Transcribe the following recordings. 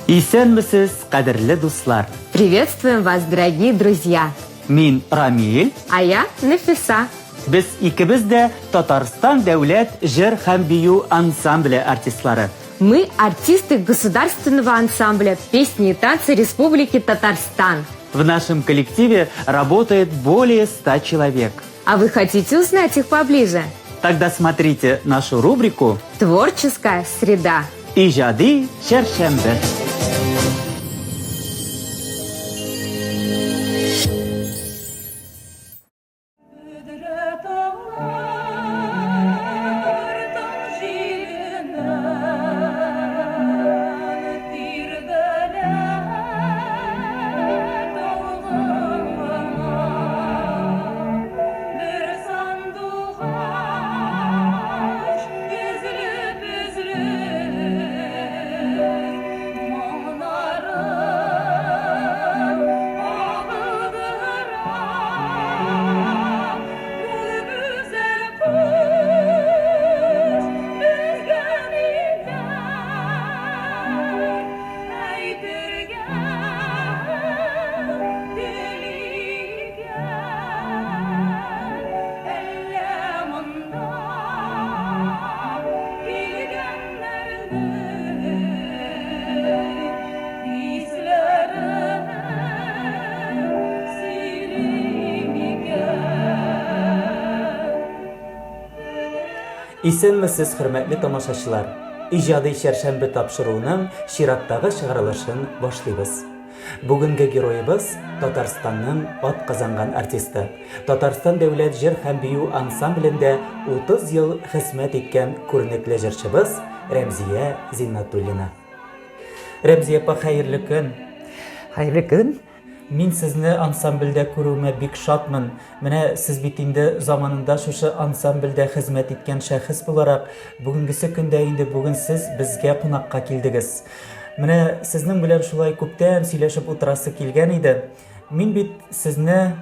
Исәнмесез, кадерле дуслар! Приветствуем вас, дорогие друзья! Мин Рамиль. А я Нафиса. Без икебез дә Татарстан дәүләт җыр һәм бию ансамбле артистлары. Мы артисты государственного ансамбля песни и танцы Республики Татарстан. В нашем коллективе работает более 100 человек. А вы хотите узнать их поближе? Тогда смотрите нашу рубрику «Творческая среда». Иҗади чәршәмбе. Исәнмесез, хөрмәтле тамашачылар! Иҗади чәршәмбе тапшыруының чираттагы чыгарылышын башлыйбыз. Бүгенге героебыз Татарстанның атказанган артисты, Татарстан дәүләт җыр һәм бию ансамблендә 30 ел хезмәт иткән күренекле җырчыбыз Рәмзия Зиннатуллина. Рәмзия апа, хәерле көн! Хәерле көн! Мин сезне ансамбльдә күрүемә бик шатмын. Менә сез бит инде заманында шушы ансамбльдә хезмәт иткән шәхес буларак, бүгенгесе көндә инде бүген сез безгә кунакка килдегез. Менә сезнең белән шулай күптән сөйләшеп утырасы килгән иде. Мин бит сезне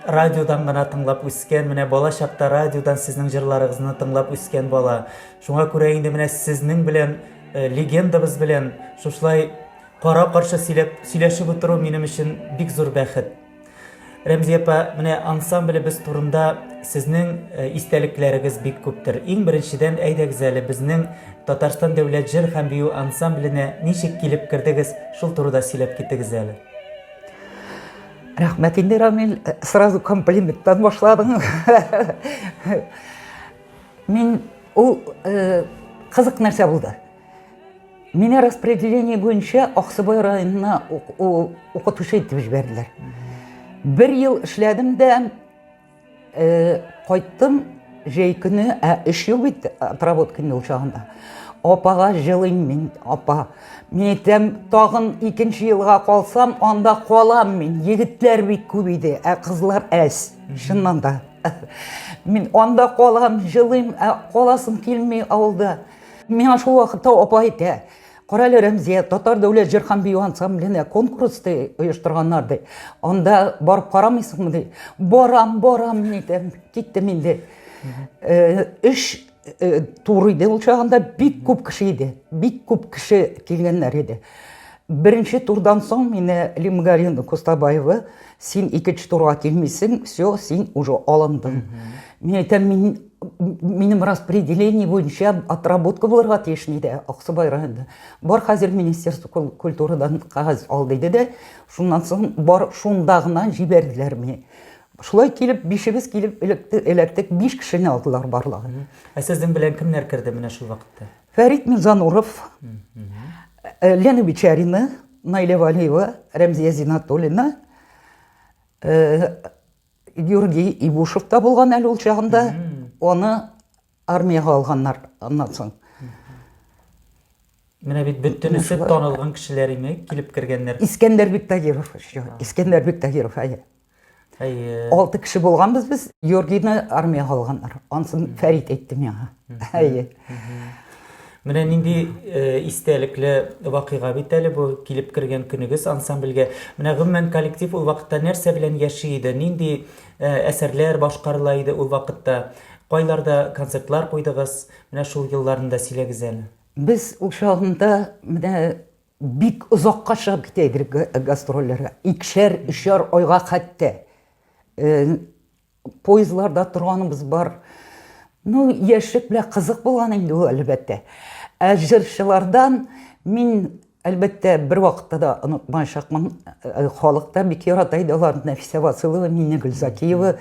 радиодан гына тыңлап үскән, менә бала чакта радиодан сезнең җырларыгызны тыңлап үскән бала. Шуңа күрә инде менә сезнең белән э, легендабыз белән шушылай кара-каршы сөйләп, сөйләшеп утыру минем өчен бик зур бәхет. Рәмзия апа, менә ансамблебез турында сезнең э, истәлекләрегез бик күптер. Иң беренчедән, әйдәгез әле безнең Татарстан дәүләт җыр һәм бию ансамбленә ничек килеп кердегез, шул турыда сөйләп китегез әле. Рәхмәт инде, Рамил, э, сразу комплименттан башладың. Мин ул э, кызык нәрсә булды. Мине распределение буенча Аксыбай районына укытучы итеп җибәрделәр. Бер ел эшләдем дә, э, кайттым җәй көне, ә өч ел бит отработка инде ул чагында. Апага җылыйм мин, апа. Мин әйтәм, тагын икенче елга калсам, анда калам мин. Егетләр бик күп иде, ә кызлар әз. Чыннан да. Мин анда калам, җылыйм, ә каласым килми авылда. Миңа шул вакытта апа әйтә, Карале, Рәмзия, Татар дәүләт җыр һәм бию ансамбленә конкурс ди оештырганнар ди. Анда барып карамыйсыңмы ди. Барам, барам, мин әйтәм, киттем инде. Э, өч э, тур иде ул чагында бик күп кеше иде. Бик күп кеше килгәннәр иде. Беренче турдан соң мине Лимгарина Кустабаева, син икенче турга килмисең, все, син уже алындың. Мин әйтәм, мин минем распределение буенча отработка булырга тиеш диде Аксубай районында. Бар хәзер Министерство культурадан кәгазь ал диде дә, шуннан соң бар шунда гына җибәрделәр мине. Шулай килеп, бишебез килеп эләктек, биш кешене алдылар барлыгы. Ә сезнең белән кемнәр керде менә шул вакытта? Фәрит Мирзануров, э, Лена Бичарина, Наиля Валиева, Рәмзия Зинатуллина, э, Георгий Ибушев та булган әле ул чагында. Аны армиягә алганнар аннан соң. Менә бит бөтенесе танылган кешеләр име килеп кергәннәр. Искәндәр Биктагиров еще. Искәндәр Биктагиров, әйе. Әйе. Алты кеше булганбыз без. Георгийны армиягә алганнар. Ансын Фәрит әйтте миңа. Әйе. Менә нинди э, истәлекле вакыйга бит әле бу килеп кергән көнегез ансамбльгә. Менә гомумән коллектив ул вакытта нәрсә белән яши иде? Нинди э, әсәрләр башкарыла иде ул вакытта? Кайларда концертлар куйдыгыз? Менә шул елларны да сөйләгез әле. Без ул чагында менә Бик озакка чыгып китә идек гастрольләргә. Икешәр, өчәр айга хәтта. Э, поездларда торганыбыз бар. Ну, яшьлек белән кызык булган инде ул, әлбәттә. Ә җырчылардан мин, әлбәттә, бер вакытта да онытмаячакмын. Э, халык та бик ярата иде аларны. Нәфисә Василова, Миннегөл Закиева.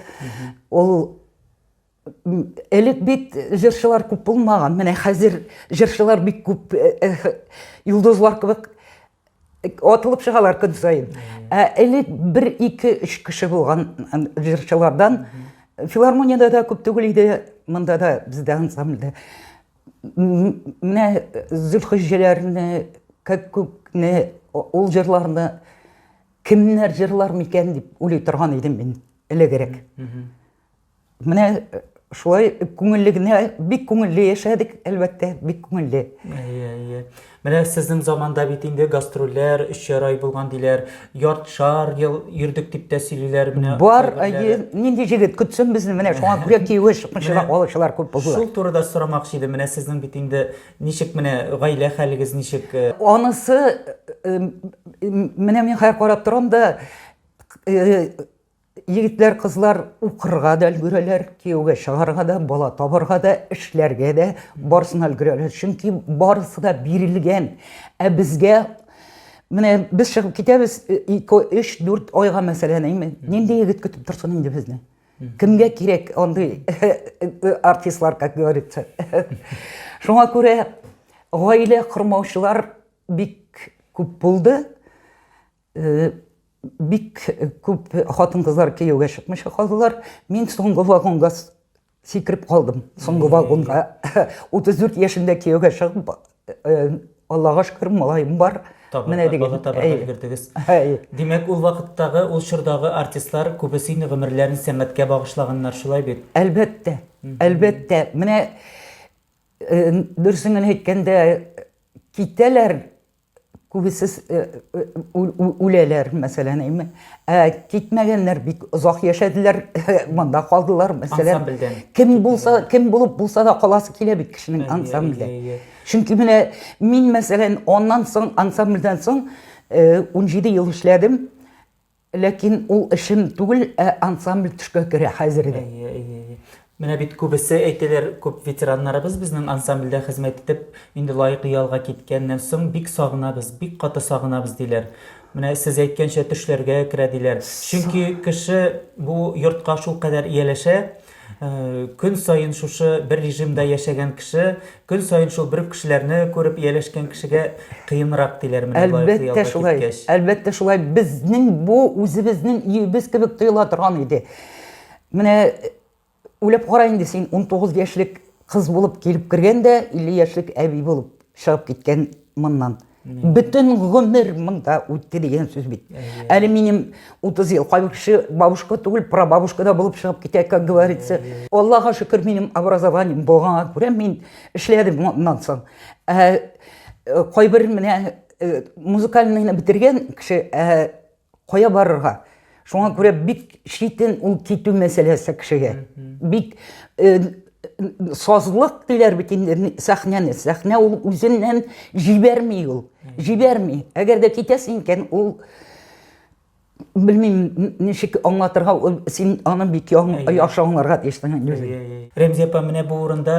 Ул Элек бит җырчылар күп булмаган. Менә хәзер җырчылар бик күп, э, э, йолдызлар кебек атылып чыгалар көн саен. Ә элек бер, ике, өч кеше булган җырчылардан. Филармониядә дә күп түгел иде, монда да бездә ансамбльдә. Менә Зөлхиҗҗәләрне, Кәккүкне, ул җырларны кемнәр җырлар микән дип уйлый торган идем мин элегрәк. Менә э, шулай күңелле генә, бик күңелле яшәдек, әлбәттә, бик күңелле. Әйе, әйе. Менә сезнең заманда бит инде гастрольләр өчәр ай булган диләр, яртшар ел йөрдек дип тә сөйлиләр менә. Бар, әйе, нинди җегет көтсен безне, менә шуңа күрә кияүгә чыкмыйча да калучылар күп булды. Шул турыда сорамакчы идем. Менә сезнең бит инде ничек менә гаилә хәлегез ничек? Э? Анысы э, менә мин хәзер карап торам да, Егетләр, кызлар укырга да өлгерәләр, кияүгә чыгарга да, бала табарга да, эшләргә дә, барысына өлгерәләр. Чөнки барысы да бирелгән. Ә безгә менә без чыгып китәбез 2, 3, 4 айга мәсәлән, әйме? Нинди егет көтеп торсын инде безне? Кемгә кирәк андый артистлар, как говорится. Шуңа күрә гаилә кормаучылар бик күп булды. Э, бик күп хатын-кызлар кияүгә чыкмыйча калдылар. Мин соңгы вагонга сикереп калдым. Соңгы вагонга 34 яшемдә кияүгә чыгып, э, Аллага шөкер, малаем бар. Менә дигән. Бала табарга өлгердегез. Димәк, ул вакыттагы, ул чордагы артистлар күбесе инде гомерләрен сәнгатькә багышлаганнар, шулай бит? Әлбәттә. Әлбәттә. Менә э, дөресен генә әйткәндә, китәләр Күбесе э, э, үләләр, мәсәлән, әйме. Ә китмәгәннәр бик озак яшәделәр, монда калдылар, мәсәлән. Ансамбльдән. Кем булса, кем булып булса да каласы килә бит кешенең ансамбльдә. Чөнки менә мин, мәсәлән, аннан соң, ансамбльдән соң 17 э, ел эшләдем. Ләкин ул эшем түгел, ә ансамбль төшкә керә хәзер дә. Әйе, әйе, әйе. Менә бит күбесе әйтәләр, күп ветераннарыбыз безнең ансамбльдә хезмәт итеп, инде лаеклы ялга киткәннән соң бик сагынабыз, бик каты сагынабыз диләр. Менә сез әйткәнчә төшләргә керә диләр. Чөнки кеше бу йортка шулкадәр ияләшә, Э, көн саен шушы бер режимда яшәгән кеше, көн саен шул бер кешеләрне күреп ияләшкән кешегә кыенрак диләр менә Әлбәттә шулай. Әлбәттә шулай. Безнең бу үзебезнең өебез кебек тоела торган иде. Менә уйлап кара инде син 19 яшьлек кыз булып килеп кергән дә 50 яшьлек әби булып чыгып киткән моннан. Бөтен гомер монда үтте дигән сүз бит. Әле минем 30 ел, кайбер кеше бабушка түгел, прабабушка да булып чыгып китә, как говорится. Аллага шөкер, минем образованием булганга күрә мин эшләдем моннан соң. Ә э, кайбер менә э, музыкальныйны бетергән кеше ә, Кая барырга? Шуңа күрә бик читен ул китү мәсьәләсе кешегә. Бик э, сазлык диләр бит инде сәхнәне. Сәхнә ул үзеннән җибәрми ул. Җибәрми. Әгәр дә китәсең икән, ул белмим ничек аңлатырга, син аны бик яхшы аңларга тиешсең. Рәмзия апа, менә бу урында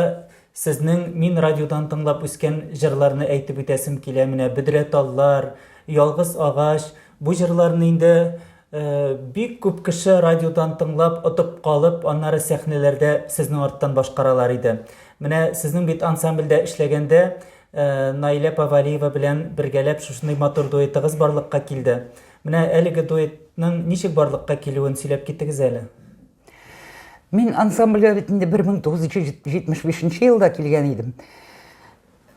Сезнең мин радиодан тыңлап үскән җырларны әйтеп үтәсем килә, менә Бөдрә таллар, Ялгыз агач. Бу җырларны инде бик күп кеше радиодан тыңлап, отып калып, аннары сәхнәләрдә сезнең арттан башкаралар иде. Менә сезнең бит ансамбльдә эшләгәндә Наилә апа Вәлиева белән бергәләп шушындый матур дуэтыгыз барлыкка килде. Менә әлеге дуэтның ничек барлыкка килүен сөйләп китегез әле. Мин ансамбльгә бит инде 1975 елда килгән идем.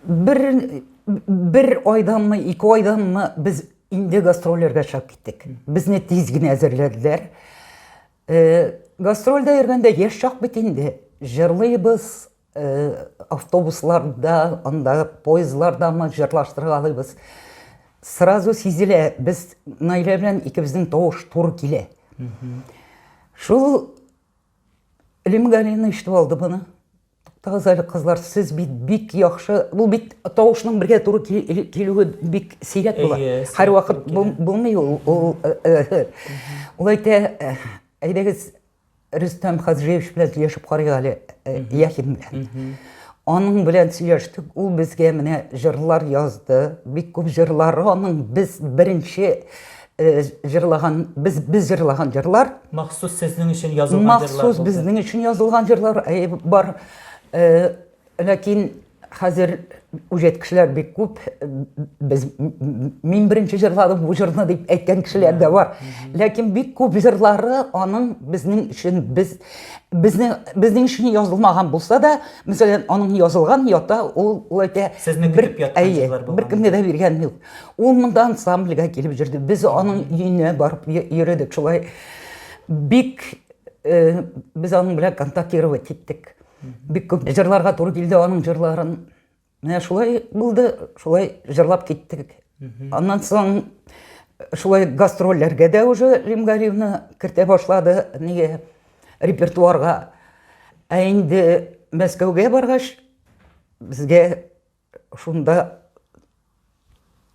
Бер, бер айданмы, ике айданмы без инде гастрольләргә чыгып киттек. Безне тиз генә әзерләделәр. Э, гастрольдә йөргәндә яшь чак бит инде. Җырлыйбыз, э, автобусларда, анда поездлардамы җырлаштыргалыйбыз. Сразу сизелә, без Наилә белән икебезнең тавыш туры килә. Шул Лим Галина ишетеп алды моны. Туктагыз әле, кызлар, сез бит бик яхшы, бу бит тавышның бергә туры килүе бик сирәк була. Һәрвакыт булмый ул. Ул ул әйтә, әйдәгез Рөстәм Хаҗиевич белән сөйләшеп карыйк әле, Яхин белән. Аның белән сөйләштек, ул безгә менә җырлар язды, бик күп җырлары аның без беренче җырлаган, без без җырлаган җырлар. Махсус сезнең өчен язылган җырлар. Махсус безнең өчен язылган җырлар бар. Ләкин хәзер үҗәт кешеләр бик күп. Без мин беренче җырладым бу җырны дип әйткән кешеләр дә бар. Ләкин бик күп җырлары аның безнең өчен без безнең безнең өчен язылмаган булса да, мәсәлән, аның язылган ята, ул ул әйтә, Сезне көтеп яткан җырлар булган. Беркемгә дә биргән юк. Ул монда ансамбльгә килеп йөрде. Без аның өенә барып йөрдек. Шулай бик э, без аның белән контактировать иттек. Бик күп җырларга туры килде аның җырларын. Менә шулай булды, шулай җырлап киттек. Аннан соң шулай гастрольләргә дә уже Рим Галиевна кертә башлады, нигә репертуарга. Ә инде Мәскәүгә баргач, безгә шунда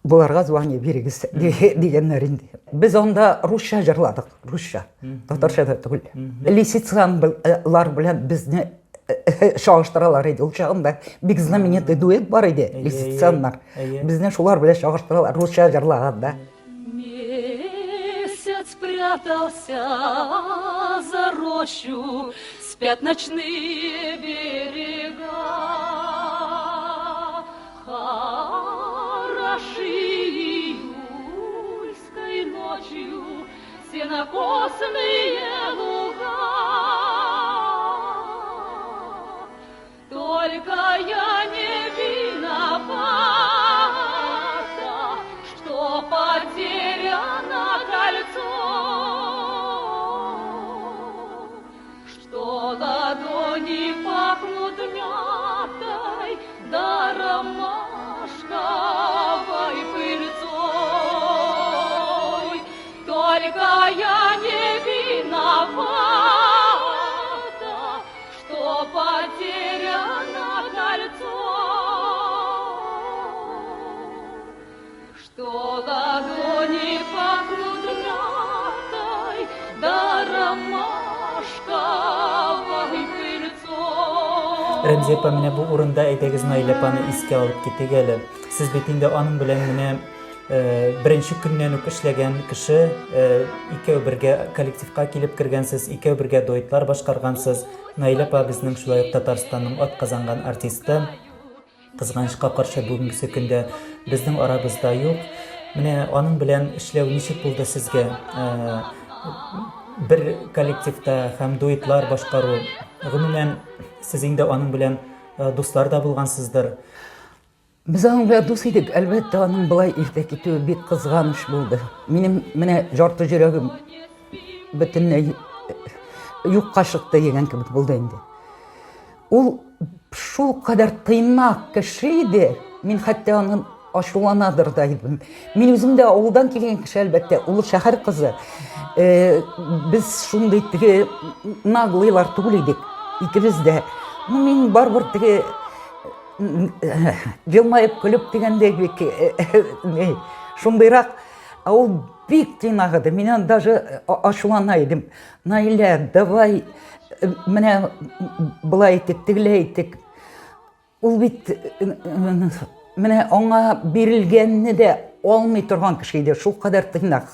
боларга звание бирегез дигәннәр инде. Без анда русча җырладык, русча, татарча да түгел. Лисицанлар белән безне чагыштыралар иде. Ул чагында бик знаменитый дуэт бар иде, Лисицаннар. Безне шулар белән чагыштыралар, русча җырлаганда. Месяц прятался за рощу, Спят ночные берега. Хороши июльской ночью Сенокосные луга. Только я не виновата, Что потеряно кольцо, Что ладони пахнут мятой Да ромашковой пыльцой. Только я не виновата, Что потеряно кольцо, Что ладони пахнут мятой, да ромашковой пыльцой. Рәмзия апа, менә бу урында әйдәгез Наилә апаны искә алып китик әле. Сез бит инде аның белән менә беренче көннән үк эшләгән кеше, икәү бергә коллективка килеп кергәнсез, икәү бергә дуэтлар башкаргансыз. Наилә апа безнең шулай ук Татарстанның атказанган артисты. Кызганычка каршы, бүгенгесе көндә безнең арабызда юк. Менә аның белән эшләү ничек булды сезгә? Бер коллективта һәм дуэтлар башкару. Гомумән, сез инде аның белән дуслар да булгансыздыр. Без аның белән дус идек. Әлбәттә, аның болай иртә китүе бик кызганыч булды. Минем менә жарты йөрәгем бөтенләй юкка чыкты дигән кебек булды инде. Ул шул кадәр тыйнак кеше иде, мин хәтта аны ачуланадыр да идем. Мин үзем дә авылдан килгән кеше, әлбәттә, ул шәһәр кызы. Э, без шундый теге наглыйлар түгел идек, икебез дә. Ну, мин барыбер теге елмаеп көлеп дигәндәй бик шундыйрак ә ул бик тыйнак иде мин аны даже ачулана идем наилә давай менә былай итик тегеләй итик ул бит менә аңа бирелгәнне дә алмый торган кеше иде шулкадәр тыйнак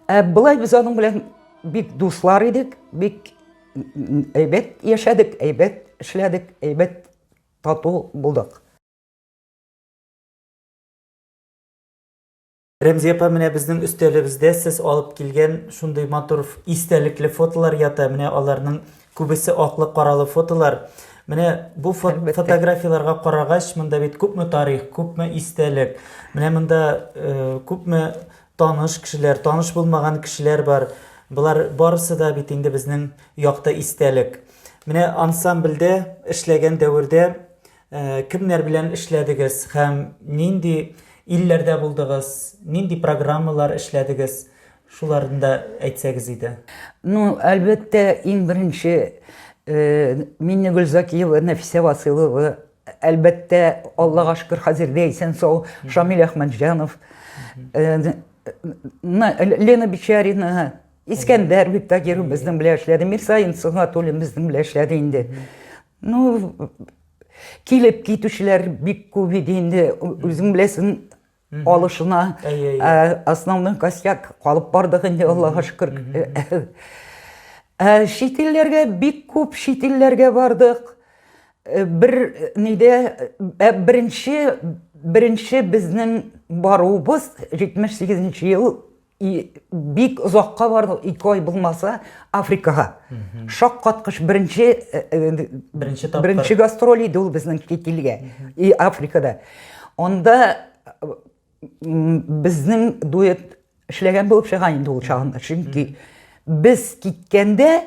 ә былай без аның белән бик дуслар идек бик әйбәт яшәдек әйбәт эшләдек әйбәт тату булдык. Рәмзия апа, менә безнең өстәлебездә сез алып килгән шундый матур истәлекле фотолар ята. Менә аларның күбесе аклы-каралы фотолар. Менә бу фотографияләргә карагач, монда бит күпме тарих, күпме истәлек. Менә монда э, күпме таныш кешеләр, таныш булмаган кешеләр бар. Болар барысы да бит инде безнең якты истәлек. Менә ансамбльдә эшләгән дәвердә э, кемнәр белән эшләдегез һәм нинди илләрдә булдыгыз, нинди программалар эшләдегез? Шуларны да әйтсәгез иде. Ну, әлбәттә, иң беренче Миннегөл Закиева, Нәфисә Василова, әлбәттә, Аллага шөкер, хәзер дә исән-сау, Шамил Әхмәтҗанов, Лена Бичарина, Искәндәр Биктагиров безнең белән эшләде, Мирсаин Сөнгатуллин безнең белән эшләде инде. Ну, килеп китүчеләр бик күп иде инде, үзең беләсең, алышына. Основной костяк калып бардык инде, Аллага шөкер. Ә чит илләргә бик күп чит илләргә бардык. Бер нидә беренче беренче безнең баруыбыз 78 ел и бик озакка бардык, 2 ай булмаса, Африкага. Шаккаткыч беренче беренче тапкыр. Беренче гастроль иде ул безнең чит илгә. И Африкада. Анда безнең дуэт эшләгән булып чыга инде ул чагында. Чөнки без киткәндә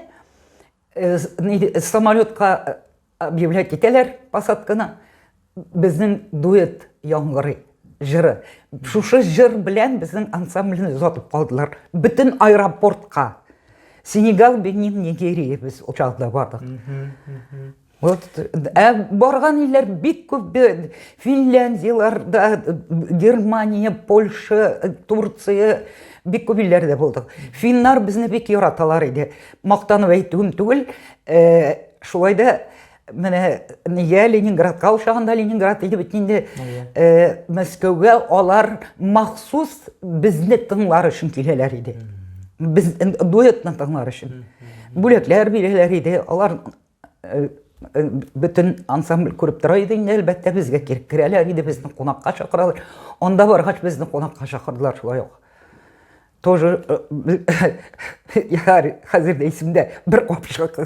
самолетка объявлять итәләр посадканы. Безнең дуэт яңгырый җыры. Шушы җыр белән безнең ансамбльне озатып калдылар. Бөтен аэропортка. Сенегал, Бенин, Нигерия без ул чагында бардык. Вот, ә барган илләр бик күп, Финляндияләрдә, Германия, Польша, Турция, бик күп илләрдә булдык. Финнар безне бик яраталар иде. Мактанып әйтүем түгел, шулай да менә нигә Ленинградка ул чагында Ленинград иде бит инде. Мәскәүгә алар махсус безне тыңлар өчен киләләр иде. Без дуэтны тыңлар өчен. Бүләкләр бирәләр иде. Алар бөтен ансамбль күреп тора иде инде, әлбәттә, безгә килеп керәләр иде, безне кунакка чакыралар. Анда баргач безне кунакка чакырдылар шулай ук. Тоже хәзер дә исемдә, бер капчык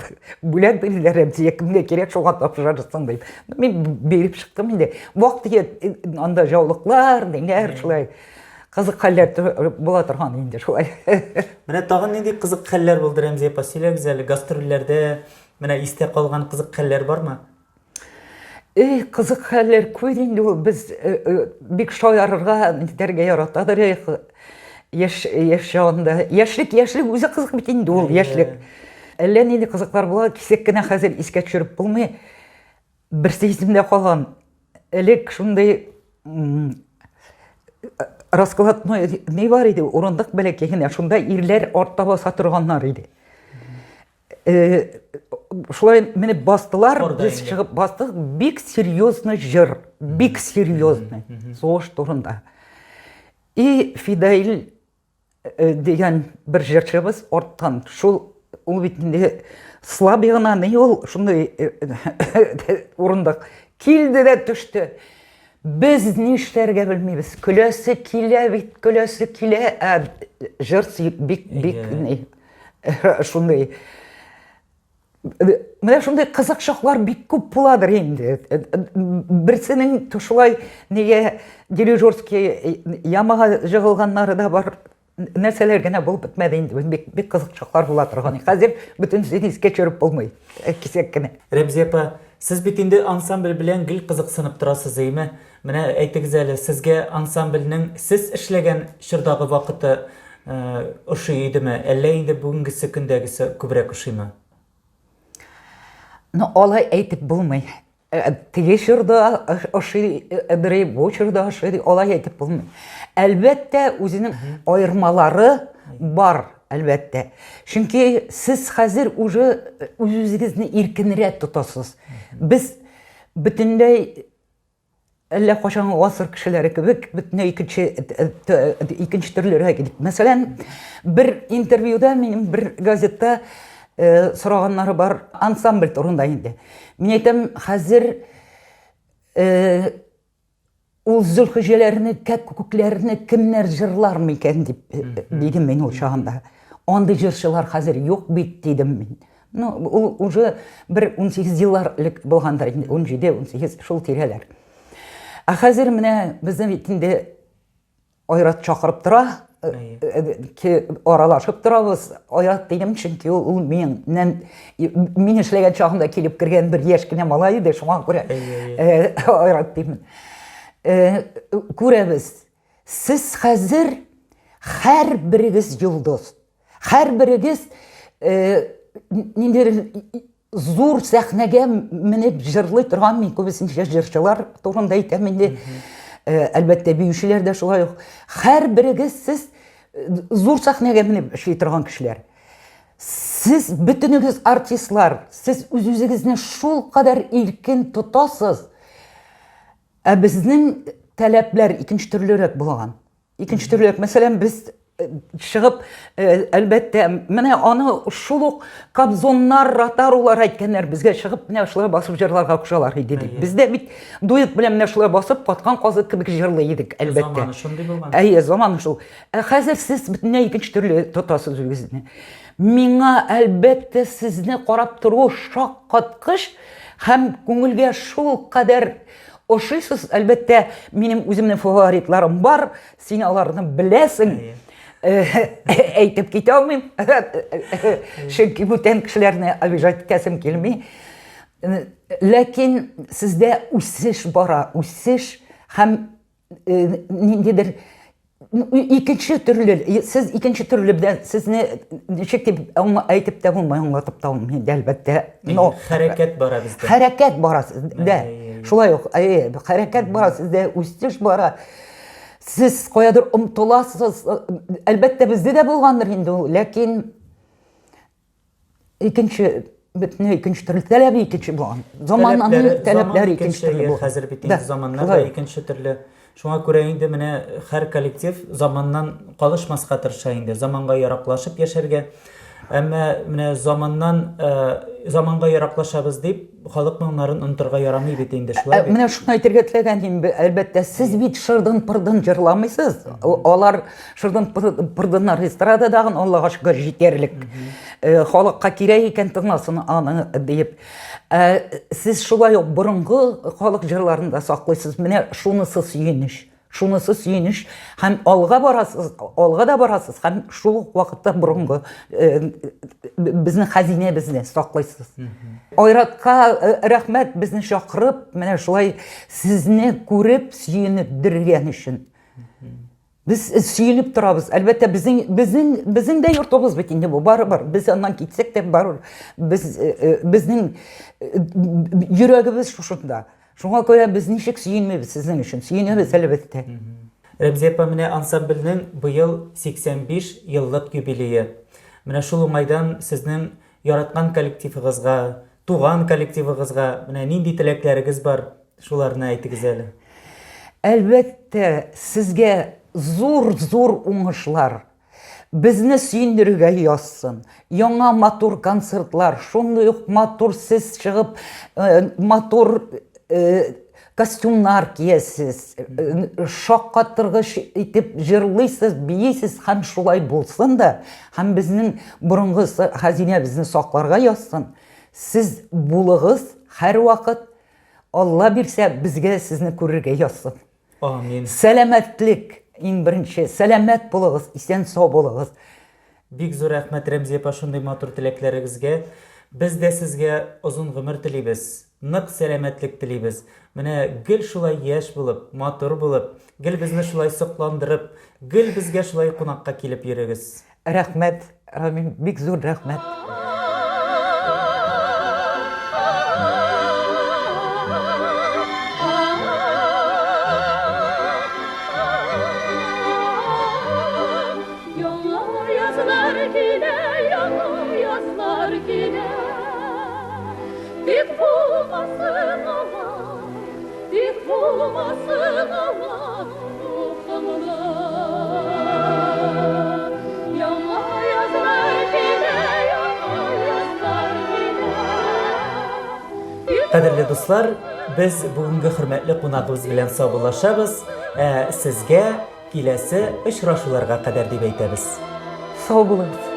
бүләк бирделәр, Рәмзия, кемгә кирәк, шуңа тапшырырсың дип. Мин биреп чыктым инде. Вак-төяк анда җаулыклар, ниләр шулай. Кызык хәлләр була торган инде шулай. Менә тагын нинди кызык хәлләр булды, Рәмзия апа, сөйләгез әле, гастрольләрдә менә истә калган кызык хәлләр бармы? Эй, кызык хәлләр күп инде ул. Без бик шаярырга, нитәргә яратадыр. Яшь, яшь чагында. Яшьлек, яшьлек үзе кызык бит инде ул, яшьлек. Әллә нинди кызыклар була, кисәк кенә хәзер искә төшереп булмый. Берсе исемдә калган. Элек шундый раскладной ни бар иде, урындык бәләкәй генә, шунда ирләр артта баса торганнар иде. Шулай менеп бастылар, без чыгып бастык, бик серьезный җыр, бик серьезный, сугыш турында. И Фидаил дигән бер җырчыбыз арттан, шул ул бит инде слабый гына, ни ул, шундый урындык, килде дә төште. Без нишләргә белмибез. Көләсе килә бит, көләсе килә, ә җыр бик, бик ни, шундый. Менә шундый кызык чаклар бик күп буладыр инде. Берсенең шулай нигә дирижерский ямага җыгылганнары да бар. Нәрсәләр генә булып бетмәде инде. Бик, бик кызык чаклар була торган. Хәзер бөтенесен искә төшереп булмый. Кисәк кенә. Рәмзия апа, сез бит инде ансамбль белән гел кызыксынып торасыз, әйме? Менә әйтегез әле, сезгә ансамбльнең сез эшләгән чордагы вакыты ошый идеме, әллә инде бүгенгесе көндәгесе күбрәк ошыймы? Ну, алай әйтеп булмый. Теге чорда ошый, бу чорда ошый, алай әйтеп булмый. Әлбәттә, үзенең аермалары бар, әлбәттә. Чөнки сез хәзер уже үз-үзегезне иркенрәк тотасыз. Без бөтенләй әллә кайчан гасыр кешеләре кебек бөтенләй икенче икенче төрлерәк идек. Мәсәлән, бер интервьюда минем бер газетта сораганнары бар ансамбль турында инде. Мин әйтәм, хәзер ул зөлхиҗәләрне, кәккүкләрне кемнәр җырлар микән дип дидем мин ул чагында. Андый җырчылар хәзер юк бит дидем мин. Ну, ул уже бер 18 еллар элек булгандыр инде, 17, 18 шул тирәләр. Ә хәзер менә безнең бит инде Айрат чакырып тора, аралашып торабыз. Айрат дидем, чөнки ул, ул миннән мин эшләгән чагында килеп кергән бер яшь кенә малай иде, шуңа күрә Айрат димен. Күрәбез. Сез хәзер һәрберегез йолдыз. Һәрберегез ниндидер. зур сәхнәгә менеп җырлый торган, мин күбесенчә җырчылар турында әйтәм инде. Э, әлбәттә, биючеләр дә шулай ук. Һәрберегез сез э, зур сәхнәгә менеп эшли торган кешеләр. Сез бөтенегез артистлар, сез үз-үзегезне шул кадәр иркен тотасыз. Ә безнең таләпләр икенче төрлерәк булган. Икенче төрлерәк. Мәсәлән, без э, чыгып, э, әлбәттә, менә аны шул ук Кобзоннар, Ротарулар әйткәннәр, безгә чыгып менә шулай басып җырларга кушалар иде дип. Бездә бит дуэт белән менә шулай басып, каткан казык кебек җырлый идек, әлбәттә. Заманы шундый булган. Әйе, заманы шул. Ә хәзер сез бөтенләй икенче төрле тотасыз үзегезне. Миңа, әлбәттә, сезне карап тору шаккаткыч һәм күңелгә шул кадәр ошыйсыз. Әлбәттә, минем үземнең фаворитларым бар, син аларны беләсең. Әйтеп китә алмыйм. Чөнки бүтән кешеләрне обижать итәсем килми. Ләкин сездә үсеш бара, үсеш һәм ниндидер икенче төрле, сез икенче төрле белән сезне ничек дип әйтеп тә булмый, аңлатып та булмый, әлбәттә. Но хәрәкәт бара бездә. Хәрәкәт бара сездә. Шулай ук, хәрәкәт бара сездә, үсеш бара. Сез каядыр омтыласыз. Әлбәттә, бездә дә булгандыр инде ул, ләкин икенче бөтенләй икенче төрле таләбе икенче булган замананың таләпләре икенче төрле булган хәзер бит инде заманнар да икенче төрле шуңа күрә инде менә һәр коллектив заманнан калышмаска тырыша инде заманга яраклашып яшәргә әмма менә заманнан э, заманга яраклашабыз дип халык моңнарын онытырга ярамый бит инде шулай бит менә шуны әйтергә теләгән идем әлбәттә сез бит шырдын пырдын җырламыйсыз алар шырдын пырдыннар эстрададагын аллага шөкер җитәрлек э, халыкка кирәк икән тыңласын аны диеп э, сез шулай ук борынгы халык җырларын да саклыйсыз менә шунысы сөенеч Шунысы сөенеч һәм алга барасыз, алга да барасыз һәм шул ук вакытта борынгы э, безнең хәзинәбезне саклыйсыз. Айратка э, рәхмәт безне чакырып, менә шулай сезне күреп сөенеп дергән өчен. Без э, сөенеп торабыз. Әлбәттә, безнең безнең безнең дә йортыбыз бит инде бу барыбер. Без аннан китсәк тә барыбер без безнең йөрәгебез шушында. Шуңа күрә без ничек сөенмибез сезнең өчен? Сөенәбез, әлбәттә. Рәмзия апа, менә ансамбльнең быел 85 еллык юбилее. Менә шул уңайдан сезнең яраткан коллективыгызга, туган коллективыгызга менә нинди теләкләрегез бар, шуларны әйтегез әле. Әлбәттә, сезгә зур-зур уңышлар, Безне сөендерергә язсын. Яңа матур концертлар, шундый ук матур сез чыгып, э, матур э, костюмнар киясез, э, шаккатыргыч итеп җырлыйсыз, биисез һәм шулай булсын да, һәм безнең борынгы хәзинәбезне сакларга язсын. Сез булыгыз һәрвакыт, Алла бирсә, безгә сезне күрергә язсын. Амин. Сәламәтлек иң беренче. Сәламәт булыгыз, исән сау булыгыз. Бик зур рәхмәт, Рәмзия апа, шундый матур теләкләрегезгә. Без дә сезгә озын гомер телибез, нык сәламәтлек телибез. Менә гел шулай яшь булып, матур булып, гел безне шулай сокландырып, гел безгә шулай кунакка килеп йөрегез. Рәхмәт, Рамил, бик зур рәхмәт. Яңа язлар килә, яңа язлар килә. Тик булмасын алар, тик булмасын алар дулкынлы. Яңа язлар килә, яңа язлар килә. Кадерле дуслар, без бүгенге хөрмәтле кунагыбыз белән саубуллашабыз. Ә сезгә киләсе очрашуларга кадәр дип әйтәбез. Сау булыгыз.